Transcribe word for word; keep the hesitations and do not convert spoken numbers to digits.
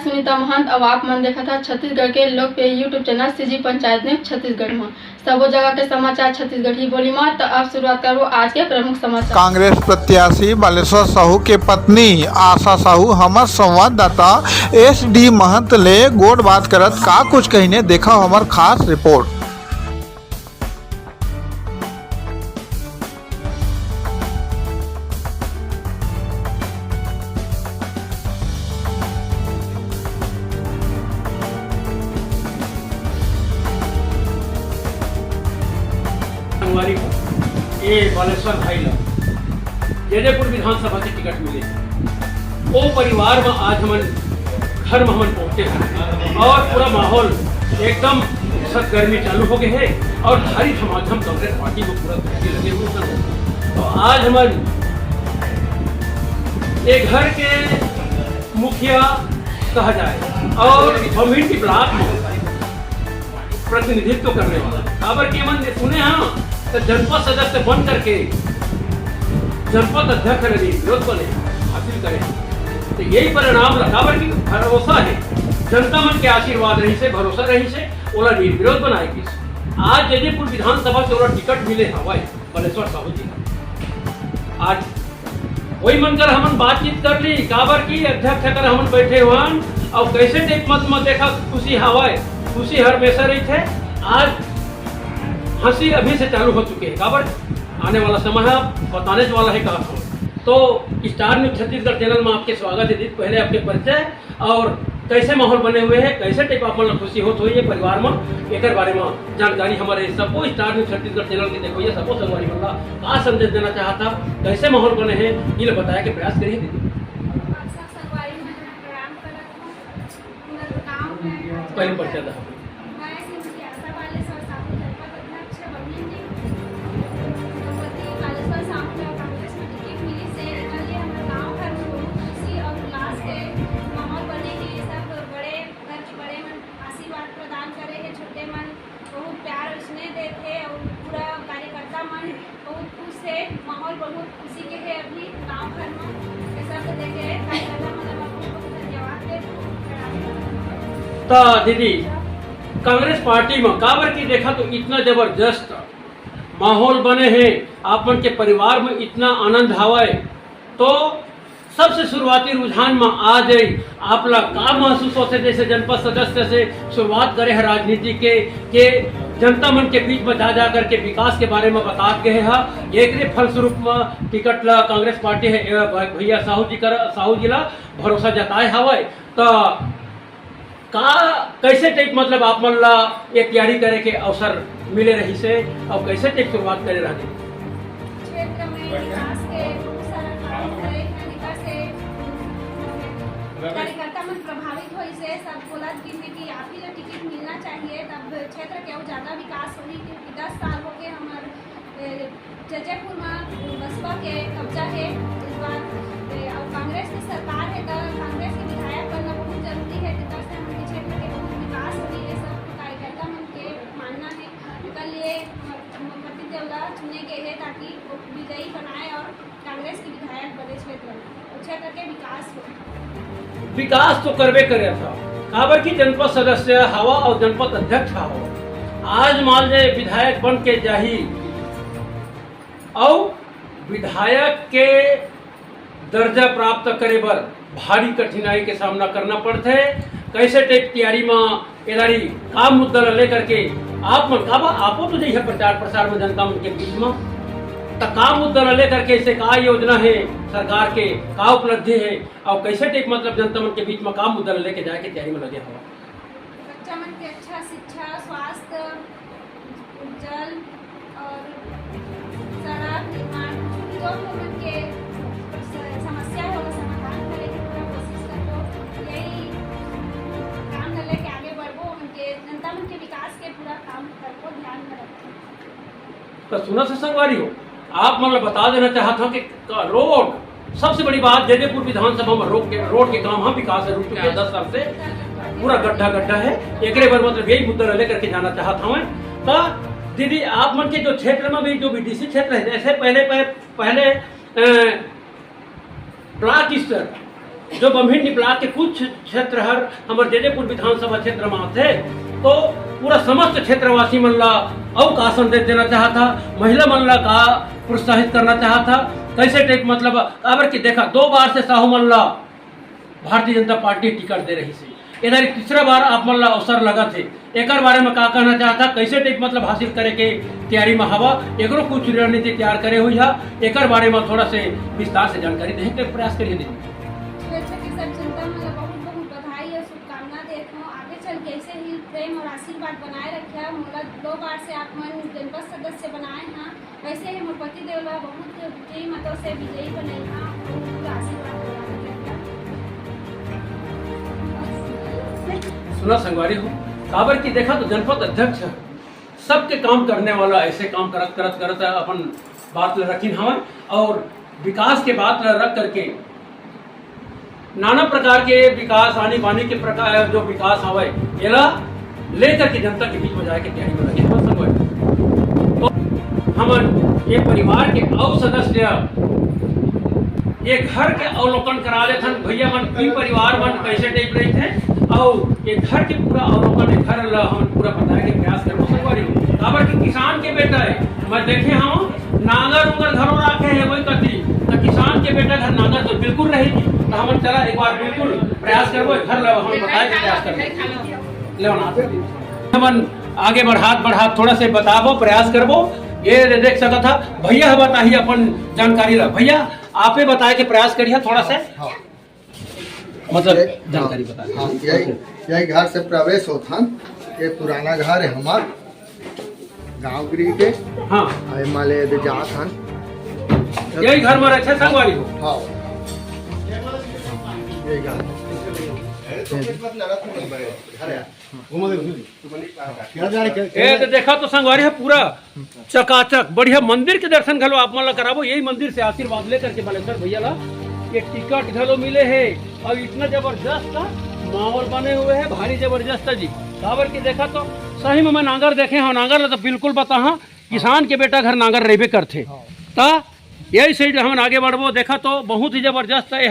सुनीता महंत, अउ आप मन देखत हव छत्तीसगढ़ के लोकप्रिय YouTube channel CG panchayat news Chhattisgarh म। सबो जगह के समाचार छत्तीसगढ़ी बोली म। त अब शुरुआत करबो आज के प्रमुख समाचार। कांग्रेस प्रत्याशी बालेश्वर साहू के पत्नी आशा साहू हमर संवाददाता एस डी महंत ले गोठ बात करत का कुछ कहिन हे, देखव हमर खास रिपोर्ट। संगवारी हो, ए बालेश्वर भाई ला जैदेपुर विधानसभा से टिकट मिले। ओ परिवार में आज हमन घर में हमन पहुंचे हैं और पूरा माहौल एकदम सतगर्मी चालू हो गए है और भारी धमाधम कांग्रेस पार्टी में पूरा तैयारी लगे हुए हैं। तो आज हमन ये घर के मुखिया कहा जाए और कम्युनिटी ब्लॉक में प्रतिनिधित्व करने वाला, काबर के मन सुने हाँ, तो जनपद सदस्य बन करके जनपद अध्यक्ष रहे, विरोध बने, हासिल करे। तो यही परिणाम ला, काबर की भरोसा है, जनता मन के आशीर्वाद रही से, भरोसा रही से, ओला निर्विरोध बनाए गिस। आज जैदेपुर विधानसभा से ओला टिकट मिले हवय बालेश्वर साहू जी ला। आज वही मन कर हमन बातचीत कर ली, काबर की अध्यक्ष कर हमन बैठे हुअन, और कैसे देख मत, मत देखा, खुशी हवय, खुशी हर हमेशा रही थे। आज हंसी अभी से चालू हो चुके हैं, काबर आने वाला समय है, बताने वाला है कहा था। तो स्टार न्यूज छत्तीसगढ़ चैनल में आपके स्वागत है दीदी। पहले आपके परिचय और कैसे माहौल बने हुए हैं, कैसे टाइप आप मन ला खुशी होत होही ये परिवार में, एकर बारे में जानकारी हमारे सबो स्टार न्यूज छत्तीसगढ़ चैनल के देखो, ये सबो संगवारी मन ला का संदेश देना चाहत हव, कैसे माहौल बने हे, ये ला बताए के प्रयास करिए दीदी। आप सब संगवारी मन ला प्रणाम करत हूँ। हमर गाँव में पहले परिचय दा। मैं श्रीमती आशा बालेश्वर साहू, जनपद अध्यक्ष बनी थी। श्रीमती बालेश्वर साहू ला कांग्रेस में टिकट मिली से एकर लिए हमर गाँव घर में बहुत खुशी और उल्लास के माहौल बने हे। सब बड़े घर के बड़े मन आशीर्वाद प्रदान करे हे, छोटे मन बहुत प्यार स्नेह देथे और पूरा कार्यकर्ता मन बहुत खुश हे। माहौल बहुत खुशी के हे अभी गांव घर में। ये सब देखे हे कार्यकर्ता मन ला बहुत बहुत धन्यवाद देत हूँ। त दीदी, कांग्रेस पार्टी में काबर की देखा तो इतना जबरदस्त माहौल बने हे, आप मन के परिवार में इतना आनंद हवय, तो सबसे शुरुआती रुझान में आ जाई, आप ला का महसूस होथे, जैसे जनपद सदस्य से शुरुआत करे है राजनीति के, के जनता मन के बीच में जा जा करके विकास के बारे में बतात गए है, एकरे फलस्वरूप में टिकट ला कांग्रेस पार्टी है, ए, भ-, भैया साहू जी कर, साहू जी ला भरोसा जताए हवय, त का, कैसे टाइप मतलब आप मन ला ये तैयारी करे के अवसर मिले रही से और कैसे टाइप शुरुआत करे रहे? क्षेत्र में विकास के बहुत सारा काम करे, तरीका से कार्यकर्ता मन प्रभावित होई से सब बोलत दिन में कि आप ही ला टिकट मिलना चाहिए, तब क्षेत्र के और ज्यादा विकास होई, क्योंकि दस साल हो गए हमारे जैदेपुर में बसपा के कब्जा है इस बार, ए, और कांग्रेस की सरकार है, तो कांग्रेस के विधायक बनना बहुत जरूरी है, तो से हमके क्षेत्र के बहुत विकास होही, ये सब कार्यकर्ता मन के मानना है। कल ये पति देवला चुने गए हैं ताकि वो विजयी बनाए और कांग्रेस के विधायक बने क्षेत्र में, और क्षेत्र के विकास हो। विकास तो करबे करे था, काबर की जनपद सदस्य हवा और जनपद अध्यक्ष हवा। आज मान ले विधायक बन के जाही, अउ विधायक के दर्जा प्राप्त करे बर भारी कठिनाई के सामना करना पड़थे। कैसे टाइप तैयारी म एदारी का मुद्दा ल लेकर के आप मन का बा, आपो तो जइहे प्रचार प्रसार में जनता मन के बीच में, त का मुद्दा ल लेकर के ऐसे का योजना है सरकार के, का उपलब्धि है और कैसे टाइप मतलब जनता मन के बीच में का मुद्दा ल लेके जाए के तैयारी में लगे हवा? बच्चा मन के अच्छा शिक्षा, स्वास्थ्य, जल और सड़क निर्माण, जो भी उमन के स-, समस्या है, ओला समाधान करे के पूरा कोशिश करबो। यही काम ल लेके आगे बढ़बो, उनके जनता मन के विकास के पूरा काम करबो, ध्यान में रखबो। तो सुना से संगवारी हो, आप मन ल बता देना चाहत हूँ कि क-, रोड, सबसे बड़ी बात, जैदेपुर विधानसभा में रोड के, रोड के काम हम विकास रुक चुके हैं दस साल से, पूरा गड्ढा गड्ढा है। एकरे बर मतलब यही मुद्दा ल लेकर के जाना चाहत हूँ। तो दीदी, आप मन के जो क्षेत्र में भी, जो भी डीसी क्षेत्र है, जैसे पहले पह-, पहले, अ, ब्लॉक स्तर जो बम्हिन निपला के कुछ क्षेत्र हर हमर जैजैपुर विधानसभा क्षेत्र में आथे, तो पूरा समस्त क्षेत्रवासी मन ला अउ का संदेश देना चाहत हा, महिला मन ला का प्रोत्साहित करना चाहत हा, कैसे टाइप, मतलब, काबर कि देखा, दो बार से साहू मन ला भारतीय जनता पार्टी टिकट दे रही से, इधर तीसरा बार आप मन ला अवसर लगत हे, एकर बारे में का कहना चाहत हा, कैसे टाइप, मतलब, हासिल करे के तैयारी में हवा, एकरो कुछ रणनीति तैयार करे हुई हा, एकर बारे में थोड़ा से विस्तार से जानकारी देहे के प्रयास करिए दीदी। अच्छा, के सब जनता मन ला बहुत बहुत बधाई और शुभकामना देत हूँ। आगे चल के ऐसे ही प्रेम और आशीर्वाद बनाए रखिया। मोला दो बार से आप मन जनपद सदस्य बनाए हैं, वैसे ही मोर पति देव ला बहुत ऊंचे मतों से विजयी बनई हा। बहुत आशीर्वाद प्रदान किया। सुना संगवारी हो, काबर की देखा तो जनपद अध्यक्ष सबके काम करने वाला, ऐसे काम करत करत करत अपन बात ल रखिन हवय और विकास के बात ल रख करके नाना प्रकार के विकास, आनी बानी के प्रकार जो विकास हवय, एला लेकर के जनता के बीच में जाए के तैयारी में लगे हवय संगवारी। तो हमन ये परिवार के अउ सदस्य ये घर के अवलोकन करा लेथन भैया मन, ई परिवार मन कैसे टाइप रहिथे, अउ ये घर के पूरा अवलोकन, ये घर ला हमन पूरा बताए के प्रयास करबो संगवारी। काबर कि किसान के बेटा है, मैं देखे हूँ नांगर उंगर घलो राखे है वही कति, तो किसान के बेटा घर नांगर तो बिल्कुल रही थी। तो हमन चला एक बार बिल्कुल प्रयास करबो, घर ला हमन बताए के प्रयास करबो। ले ना, हमन आगे बढ़ात बढ़ात थोड़ा से बताबो, प्रयास करबो। ये देख सकत हा भैया ह बताही अपन जानकारी ला। भैया, आपे बताए के प्रयास करिए थोड़ा सा। हाँ। मतलब, ये, जानकारी हाँ, बता दीजिए। हाँ, यही, यही घर से प्रवेश होथन। ये पुराना घर है हमार गाँव गिरी के। हाँ। अरे माले दे जात हन। यही घर में रखे संगवारी हो। हाँ। यही घर। ए तो देखा तो संगवारी है पूरा चकाचक बढ़िया मंदिर के दर्शन घलो आप मन ला कराबो। यही मंदिर से आशीर्वाद लेकर के बालेश्वर भैया ला ये टिकट घलो मिले है और इतना जबरदस्त माहौल बने हुए है, भारी जबरदस्त है जी। काबर की देखा तो सही में मैं नांगर देखे हाँ, नांगर ला तो बिल्कुल बता हाँ, किसान के बेटा घर नांगर रहबे करथे। ता यही से हमन आगे बढ़बो। देखा तो बहुत ही जबरदस्त है।